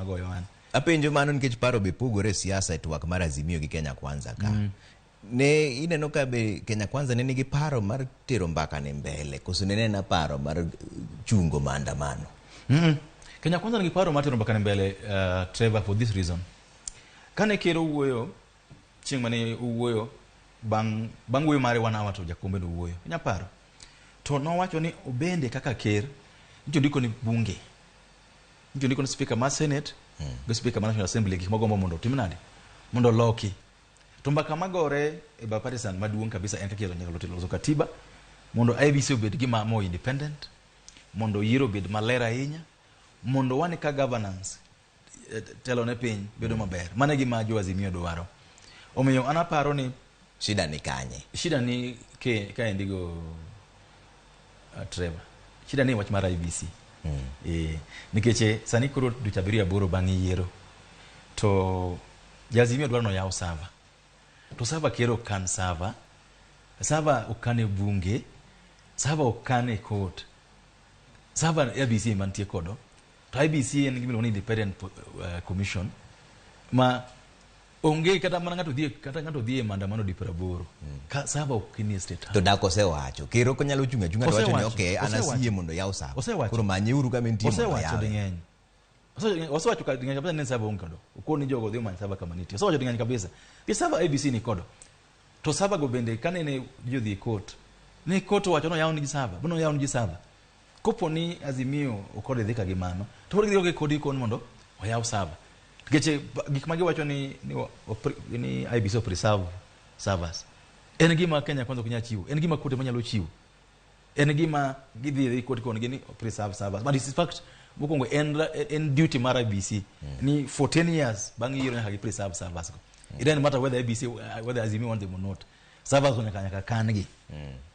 magoyo an. Apenjo mano nikech paro be pogore e siasa e twak mar Azimio gi Kenya Kwanza ka. Ne ineno ka be Kenya Kwanza ne nigi paro mar tero mbaka ni mbele koso ne nena paro mar chungo maandamano? Kenya Kwanza nigi paro mar tero mbaka ni mbele, Trevor, for this reason. Kane ker owuoyo, chieng' mane owuoyo, bang' wuoyo mare one hour to Jakombe nowuoyo. Inya paro? To nowacho ni obende kaka ker, nyicho ndiko ni bunge. Nyicho ndiko ni speaker mar Senate, gi speaker mar National Assembly gik mogombo mondo otim nade? Mondo oloki. To mbaka magore e bipartisan maduong' kabisa en kaka nyaka loso katiba mondo IEBC obed gima more independent, mondo yiero obed maler ahinya, mondo wane ka governance telo ne piny bedo maber. Mano e gima jo Azimio dwaro. Omiyo an aparo ni Shida ni kanye? Shida ni ke kaendi go, Trevor. Shida ni wach mar IEBC. Nikech sani koro dweche 78 bang' yiero to jo Azimio dwaro noyaw server. To server ker ok kan server, server ok kan e bunge, server ok kan e court. Server IEBC ema nitie kodo. To IEBC en gima iluongo ni independent commission ma onge kata mana ng'ato dhi, kata ng'ato dhi e maandamano di 80 ka server ok nie State House. To dak osewacho. Ker ok nyalo chung' achung'a to wacho ni Osewacho. okay, an Osewacho. asiyie mondo yaw server. Osewacho. Koro manyeuru kama entie mondo Osewacho yawe. ding'eny. Osewacho ka ding'eny kabisa ni server onge kodo. Okoni ni jogo dhi omany server kama nitie. Osewacho ding'eny kabisa. Gi server IEBC ni kodo. To server go bende kanene jodhi e court. Ne court owacho ni oyaw nigi server. Bono oyaw nigi server. Kopo ni Azimio okode dhi ka gi mano, to pod gidhi kodi kon mondo oyaw server. Nikech gik ma giwacho ni IEBC o preserve servers. En gima Kenya Kwanza ok nyal chiwo. En gima court ema nyalo chiwo. En gima gidhi e court kon gi ni preserve servers. But in fact, mokwongo en duty mar IEBC ni for 10 years bang' yiero nyaka gi preserve servers go. It doesn't matter whether IEBC, whether Azimio want them or not. Servers go nyaka kan gi.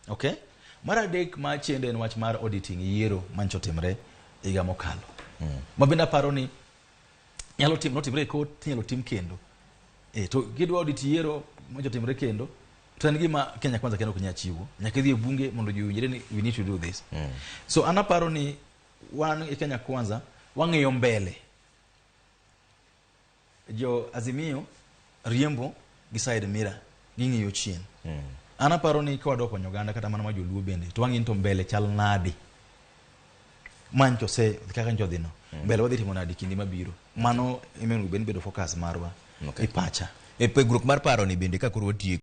Okay? Mar adek ma chendo en wach mar auditing yiero mancho timre higa mokalo. Ma bende aparo ni nyalo tim notimre e court, inyalo tim kendo. To gidwa audit yiero mancho timre kendo, to en gima Kenya Kwanza kendo ok nyal chiwo. Nyaka idhi e bunge mondo ji owinjre ni we need to do this. So an aparo ni wan e Kenya Kwanza wang'iyo mbele. Jo Azimio riembo gi side mirror, ging'iyo chien. An aparo ni ka wadwa konyo oganda kata mana ma joluo bende, to wang'iyo ni to mbele chal nade. Mancho se kaka ncho dhino. Mbele wadhi timo nade kinde mabiro. Mano ema onego bed ni bedo focus marwa. E pacha. E pogruok mar paro ni bende ka koro watieko.